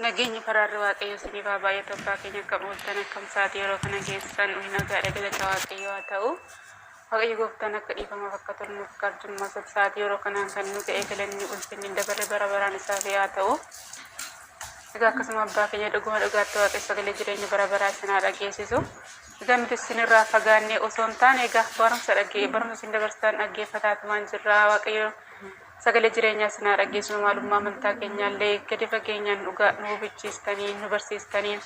Nageenyi faraarri Waaqayyo isiniif haa baay'atu abbaa keenya akkam ooltan akkam sa'aatii yeroo kana geessan nagaadha galata Waaqayyo haa ta'u. Waaqayyo gooftaan akka dhiifamaaf akka tolu nuuf akka arjummaa isaatti sa'aatii yeroo kanaan kan nu ga'e galanni ulfinni hin dabarre bara baraan isaaf haa ta'u. Egaa akkasuma abbaa keenya dhuguma dhugaatti Waaqayyo sagalee jireenya bara baraa isin haa dhageessisu. Egaa nuti isinirraa fagaannee osoo hin taane egaa barumsa dhagee barumsa isin dabarsitan dhaggeeffataatumaan jirra Waaqayyo Sagalee jireenyaa isin haa dhageessisu maalummaa amantaa keenyaallee gadi fageenyaan dhugaa nu hubachiistanii nu barsiistanii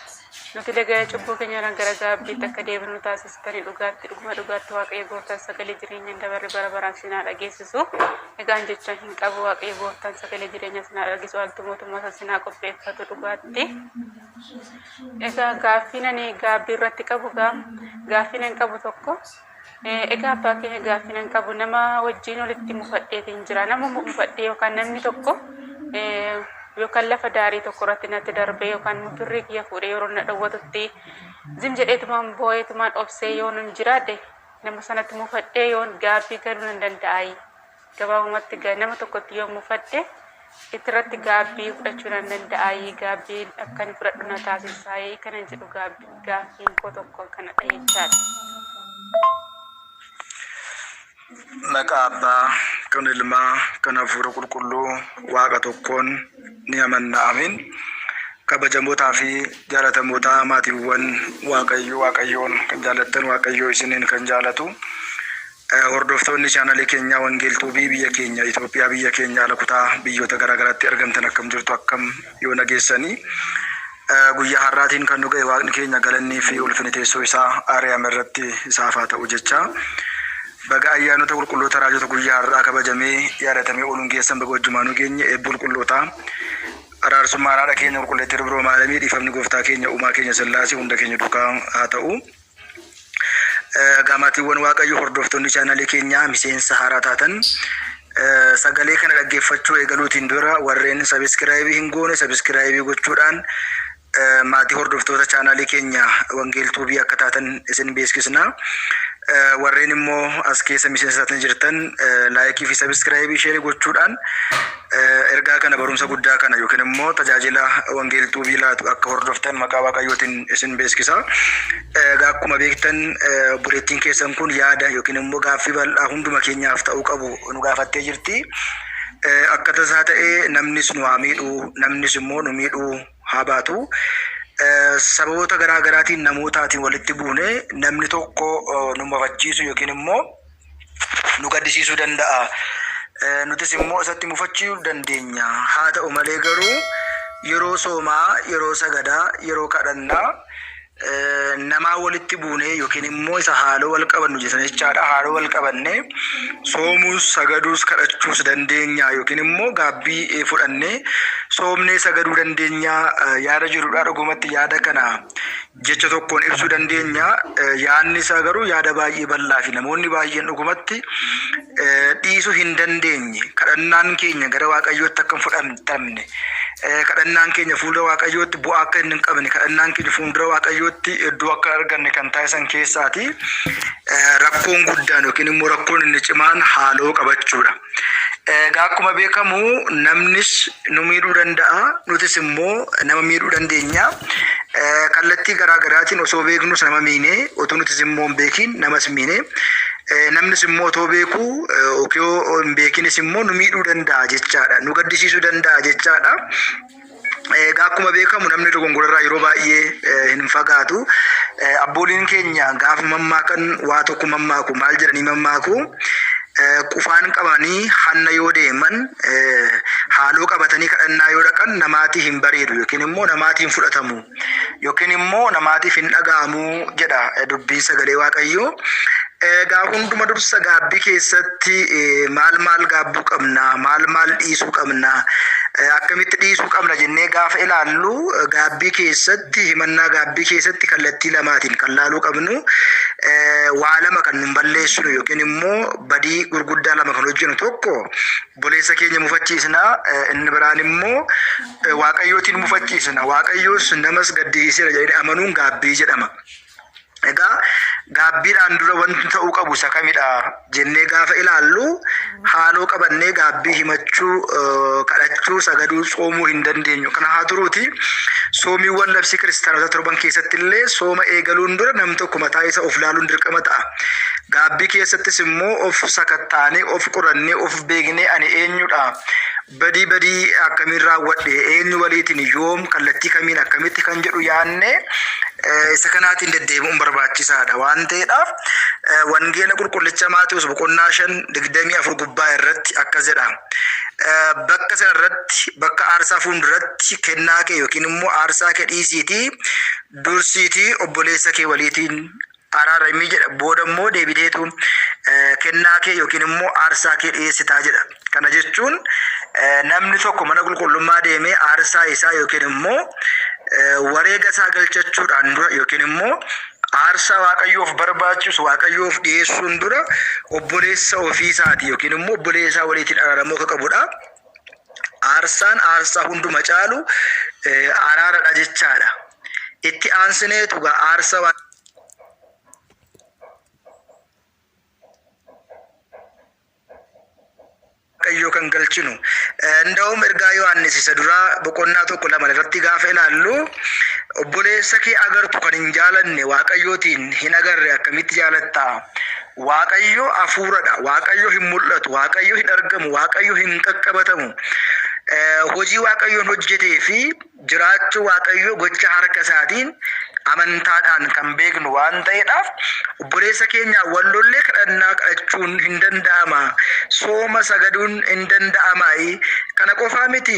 nuti illee gara cubbuu keenyarraan gara gaabbiitti akka deebinu nu taasistanii dhugaatti dhuguma dhugaatti Waaqayyo gooftaan sagalee jireenya hin dabarre bara baraan isin haa dhageessisu. Egaan jecha hin qabu Waaqayyo gooftaan sagalee jireenya isin haa dhageessisu haaltu mootummaa isaa isin haa qopheeffatu dhugaatti. Egaa gaaffiin ani gaabbii irratti qabu gaaffiin ani qabu tokko Egaa abbaa keenya gaaffii nan qabu nama wajjin walitti mufadheetiin jira. Nama mufadhee yookaan namni tokko yookaan lafa daarii tokko irratti natti darbee yookaan birrii kiyya fuudhee yeroo na dhowwatutti zim jedheetumaan boo'eetumaan obsee yoo nan jiraadhe nama sanatti mufadhee yoon gaabbii galuu nan danda'aayi. Gabaabumatti nama tokkotti yoo mufadhe itti gaabbii fudhachuu nan danda'aayi. Gaabbii akkan fudhadhu na taasisaayi kanan jedhu gaaffiin koo tokko kanadha jechaadha. Maqaa Abbaa, kan Ilmaa, kan Hafuura Qulqulluu, Waaqa tokkoon ni amanna. Ameen. Kabajamootaa fi jaalatamootaa maatiiwwan Waaqayyo Waaqayyoon kan jaalattan Waaqayyo isiniin kan jaalatu. Hordoftoonni chaanalii keenyaa Wangeel Tuubii biyya keenya Itoophiyaa biyya keenya ala kutaa biyyoota garaagaraatti argamtan akkam jirtu akkam yoo nageessanii. Guyyaa har'aatiin kan nu ga'e Waaqni keenya galannii fi ulfinni teessoo isaa Ariyaam irratti isaaf haa ta'u jecha. Baga ayyaanota qulqulloota raajota guyyaa har'aa kabajamee yaadatamee ooluun geessan baga wajjumaanuu geenye eebbi qulqullootaa. Araarsummaan haadha keenya qulqulleettii Dubroo Maariyaamii dhiifamni gooftaa keenya uumaa keenya Sillaasee hunda keenya duukaa haa ta'u. Egaa maatiiwwan Waaqayyo hordoftoonni chaanalii keenyaa miseensa haaraa taatan sagalee kana dhaggeeffachuu eegaluutiin dura warreen sabiskiraayibii hin goone sabiskiraayibii gochuudhaan maatii hordoftoota chaanalii keenya Wangeel Tuubii akka taatan isin beeksisna. Warreen immoo as keessa miseensa taatan jirtan laayikii fi sabiskiraayibii sheerii gochuudhaan ergaa kana barumsa guddaa kana yookiin immoo tajaajila Wangeel Tuubii laatu akka hordoftan maqaa Waaqayyootiin isin beeksisa. Egaa akkuma beektan obboleettiin keessan kun yaada yookiin immoo gaaffii bal'aa hunduma keenyaaf ta'uu qabu nu gaafattee jirti. Akka tasaa ta'ee namnis nu haa miidhu, namnis immoo nu miidhuu haa baatu. Sababoota garaa garaatiin namootaatiin walitti buune namni tokko nu mufachiisu yookiin immoo nu gaddisiisuu danda'a. Nutis immoo isatti mufachuu dandeenya. Haa ta'u malee garuu yeroo soomaa, yeroo sagadaa, yeroo kadhannaa namaa walitti buunee yookiin immoo isa haaloo wal qabannu jedhan jechaadha. Haaloo wal qabannee soomuus, sagaduus, kadhachuus dandeenya yookiin immoo gaabbii fudhannee soomnee sagaduu dandeenya yaada jedhudha. Dhugumatti yaada kana jecha tokkoon ibsuu dandeenya. Yaadni isaa garuu yaada baay'ee bal'aa fi namoonni baay'een dhugumatti dhiisuu hin dandeenye. Kadhannaan keenya gara Waaqayyootti akka hin fudhatamne, kadhannaan keenya fuuldura Waaqayyootti bu'aa akka hin qabne, kadhannaan keenya fuuldura Waaqayyootti iddoo akka hin arganne kan taasisan keessaati rakkoon guddaan yookiin immoo rakkoon inni cimaan haaloo qabachuudha. Egaa akkuma beekamu namnis nu miidhuu danda'a, nutis immoo nama miidhuu dandeenya. Kallattii garaa garaatiin osoo beeknus nama miine, otoo nutis immoo hin beekin namas miine. Namnis immoo otoo beeku otoo hin beekinis immoo nu miidhuu danda'a jechaadha. Nu gaddisiisuu danda'a jechaadha. Egaa akkuma beekamu namni dogongorarraa yeroo baay'ee hin fagaatu. Abbooliin keenya gaafa mammaakan waa tokko mammaaku maal jedhanii mammaaku? Qufaan qabanii hanna yoo deeman haaloo qabatanii kadhannaa yoo dhaqan namaatii hin bareedu yookiin immoo namaatii hin fudhatamu yookiin immoo namaatiif hin dhaga'amu jedha dubbiin sagalee Waaqayyoo. Egaa hunduma dursa gaabbii keessatti maal maal gaabbuu qabna, maal maal dhiisuu qabna, akkamitti dhiisuu qabna jennee gaafa ilaallu, gaabbii keessatti, himannaa gaabbii keessatti kallattii lamaatiin kan laaluu qabnu, waa lama kan nun balleessinu yookiin immoo badii gurguddaa lama kan hojjennu: tokko obboleessa keenya mufachiisna, inni biraan immoo Waaqayyootiin mufachiisna. Waaqayyoos namas gaddisiiseera jedhanii amanuun gaabbii jedhama. Egaa gaabbiidhaan dura wanti ta'uu qabu isa kamidha jennee gaafa ilaallu, haaloo qabannee gaabbii himachuu, kadhachuu, sagaduu, tsoomuu hin dandeenyu. Kana haa turuuti, soomiiwwan labsii kiristaanota torban keessatti illee sooma eegaluun dura nam tokko mataa isa of laaluun dirqama ta'a. Gaabbii keessattis immoo of sakattaanee, of qorannee, of beeknee, ani eenyudha? Badii akkamiin raawwadhe? Eenyu waliitiin? Yoom? Kallattii kamiin? Akkamitti? Kan jedhu yaadne isa kanaatiin deddeebi'uun barbaachisaadha waan ta'eedhaaf, Wangeela Qulqullicha Maatewos boqonnaa 5:24 gubbaa irratti akkas jedha. Bakka sana irratti, bakka aarsaa fuulduratti kennaa kee yookiin immoo aarsaa kee dhiisiitii dursiitii obboleessa kee waliitiin araaramii jedha. Booda immoo deebiteetu kennaa kee yookiin immoo aarsaa kee dhiyeessitaa jedha. Kana jechuun namni tokko mana qulqullummaa deemee aarsaa isaa yookiin immoo wareega isaa galchachuudhaan dura yookiin immoo aarsaa Waaqayyoof barbaachisu Waaqayyoof dhiyeessuun dura obboleessa ofii isaati yookiin immoo obboleessa isaa waliitiin araaramuu akka qabudha. Aarsaan aarsaa hunduma caalu araaradha jechaadha. Itti aansineetu egaa aarsaa Waaqayyoo kan galchinu. Nda'um ergaa Yohaannis isa duraa boqonnaa 1:2 irratti gaafa ilaallu, obboleessa kee agartu kan hin jaalanne Waaqayyootiin hin agarre akkamitti jaalatta? Waaqayyo hafuuradha. Waaqayyo hin mul'atu. Waaqayyo hin argamu. Waaqayyo hin qaqqabatamu. Hojii Waaqayyoon hojjetee fi jiraachuu Waaqayyoo gocha harka isaatiin amantaadhaan kan beeknu waan ta'eedhaaf, obboleessa keenyaa wal lollee kadhannaa kadhachuun hin danda'ama. Sooma sagaduun hin danda'amaayi. Kana qofaa miti,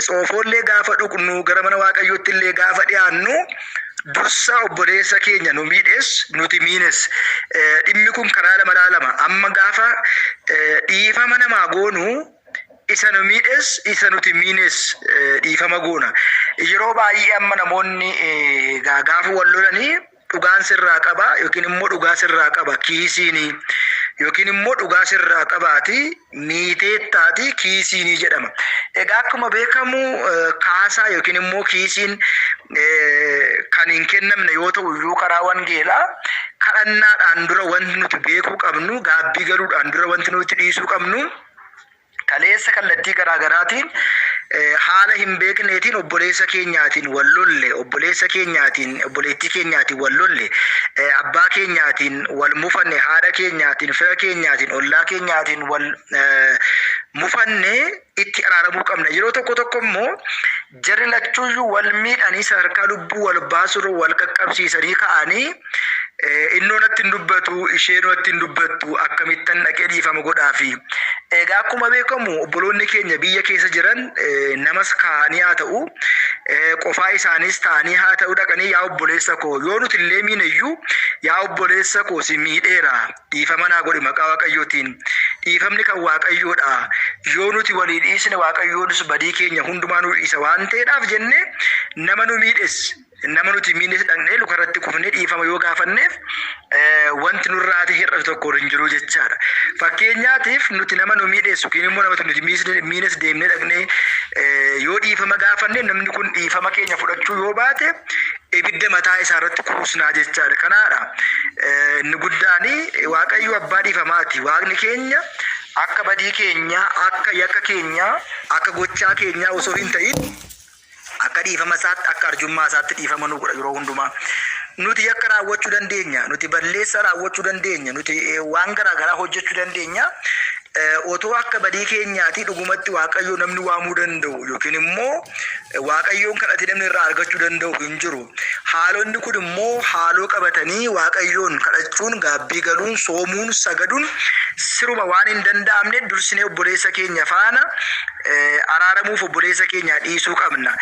tsoofoollee gaafa dhugnu, gara mana Waaqayyootti illee gaafa dhiyaannu, dursa obboleessa keenya nu miidhes nuti miines, dhimmi kun karaa lama laalama. Amma gaafa dhiifama namaa goonu, isa nu miidhes isa nuti miines dhiifama goona. Yeroo baay'ee amma namoonni gaafa wal lolanii, dhugaan sirraa qaba yookiin immoo dhugaa sirraa qaba kiisiini yookiin immoo dhugaa sirraa qabaati miiteettaati kiisiinii jedhama. Egaa akkuma beekamu kaasaa yookiin immoo kiisiin kan hin kennamne yoo ta'u iyyuu, karaa wangeelaa kadhannaadhaan dura wanti nuti beekuu qabnu, gaabbii galuudhaan dura wanti nuti dhiisuu qabnu, kaleessa kallattii garaa garaatiin haala hin beekneetiin obboleessa keenyaatiin wal lolle, obboleessa keenyaatiin, obboleettii keenyaatiin wal lolle, abbaa keenyaatiin wal mufanne, haadha keenyaatiin, fira keenyaatiin, ollaa keenyaatiin wal mufanne, itti araaramuu qabna. Yeroo tokko tokko immoo jarri lachuuyyuu wal miidhanii sadarkaa lubbuu wal baasuurra wal qaqqabsiisanii ka'anii, innoo natti hin dubbatu, isheenoo natti hin dubbattu, akkamittan dhaqee dhiifama godhaafi? Egaa akkuma beekamu obboloonni keenya biyya keessa jiran namas kaa'anii haa ta'u, qofaa isaaniis ta'anii haa ta'u, dhaqanii yaa obboleessa koo, yoo nuti illee miine iyyuu, yaa obboleessa koo, si miidheera, dhiifama naa godhi maqaa Waaqayyootiin, dhiifamni kan Waaqayyoodha, yoo nuti walii dhiisne Waaqayyoonis badii keenya hundumaa nu dhiisa waan ta'eedhaaf jennee, nama nu miidhes nama nuti miines dhaqnee lukarratti kufnee dhiifama yoo gaafanneef, wanti nurraati hir'atu tokko hin jiru jechaadha. Fakkeenyaatiif nuti nama nu miidheessu yookiin immoo nama nuti miines deemnee dhaqnee yoo dhiifama gaafanne, namni kun dhiifama keenya fudhachuu yoo baate, ibidda mataa isaa irratti kuusnaa jechaadha. Kanaadha inni guddaan, Waaqayyo abbaa dhiifamaati. Waaqni keenya akka badii keenyaa, akka yakka keenyaa, akka gochaa keenyaa osoo hin ta'in, akka dhiifama isaatti, akka arjummaa isaatti dhiifama nu godha yeroo hundumaa. Nuti yakka raawwachuu dandeenya, nuti balleessaa raawwachuu dandeenya, nuti waan garaa garaa hojjechuu dandeenya. Otoo akka badii keenyaati dhugumatti Waaqayyo namni waamuu danda'u yookiin immoo Waaqayyoon kadhatee namni irraa argachuu danda'u hin jiru. Haalonni kun immoo haaloo qabatanii Waaqayyoon kadhachuun, gaabbii galuun, soomuun, sagaduun siruma waan hin danda'amne, dursinee obboleessa keenya faana Araaramuuf obboleessa keenya dhiisuu qabna.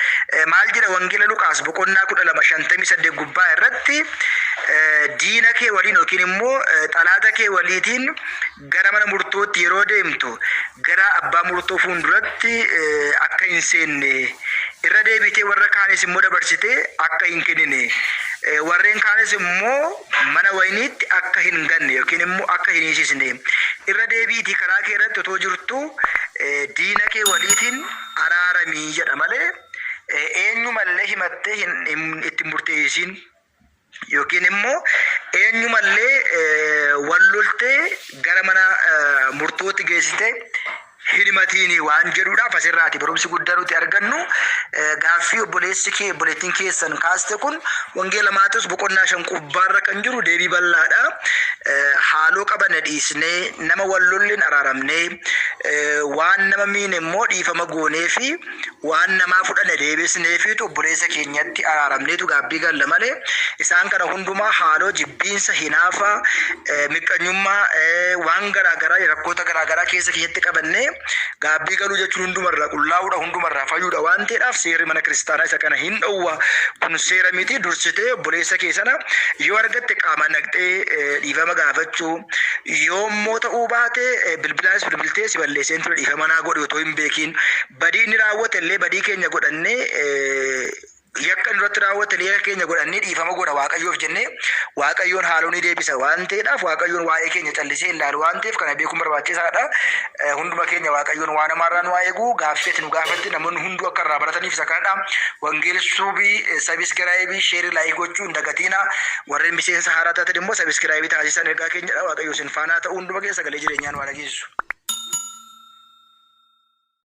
Maal jedha Wangeela Luqaas boqonnaa 12 58 gubbaa irratti? Diina kee waliin yookiin immoo xalaata kee waliitiin gara mana murtootti yeroo deemtu, gara abbaa murtoo fuulduratti akka hin seenne, irra deebitee warra kaanis immoo dabarsitee akka hin kennine, warreen kaanis immoo mana wayiniitti akka hin ganne yookiin immoo akka hin hiisisne, irra deebiitii karaa kee irratti otoo jirtu diina kee waliitiin araaramii jedha malee, eenyumallee himattee ittiin murteessiin yookiin immoo eenyumallee wal loltee gara mana murtootti geessitee hin himatiin waan jedhuudhaaf. Asirraati barumsi guddaa nuti argannu, gaaffii obboleessi kee, obboleettiin keessan kaaste kun Wangeela Maatewos boqonnaa 5 gubbaarra kan jiru deebii bal'aadha. Haaloo qabanne dhiisnee, nama wal lolleen araaramnee, waan nama miine immoo dhiifama goonee fi waan namaa fudhanne deebisneefiitu obboleessa keenyatti araaramneetu gaabbii galla malee, isaan kana hundumaa, haaloo, jibbiinsa, hinaafa, miqqanyummaa, waan garaagaraa, rakkoota garaagaraa keessa keenyatti qabannee gaabbii galuu jechuun hundumarraa qullaa'uudha, hundumarraa fayyuudha waan ta'eedhaaf, seerri mana kiristaanaa isa kana hin dhowwa. Kun seera miti. Dursitee obboleessa kee sana yoo argatte qaamaan dhaqxee dhiifama gaafachuu, yoo immoo ta'uu baate bilbilaanis bilbiltee, si balleesseen ture, dhiifama naa godhi, otoo hin beekiin badii inni raawwate illee badii keenya godhannee, yakka inni irratti raawwate illee yakka keenya godhannee dhiifama godha Waaqayyoof jennee, Waaqayyoon haaloo ni deebisa waan ta'eedhaaf, Waaqayyoon waa'ee keenya callisee hin ilaalu waan ta'eef, kana beekuun barbaachisaadha. Hunduma keenya Waaqayyoon waan hamaarraa nu haa eegu. Gaaffii ati nu gaafatte namoonni hunduu akka irraa barataniif isa kanadha. Wangeel Suubii subscribe, share, like gochuu hin dagatiina. Warreen miseensa haaraa taatan immoo subscribe taasisan ergaa keenyadha. Waaqayyo isin faanaa ta'uu, hunduma keessa sagalee jireenyaa nu haa dhageessisu.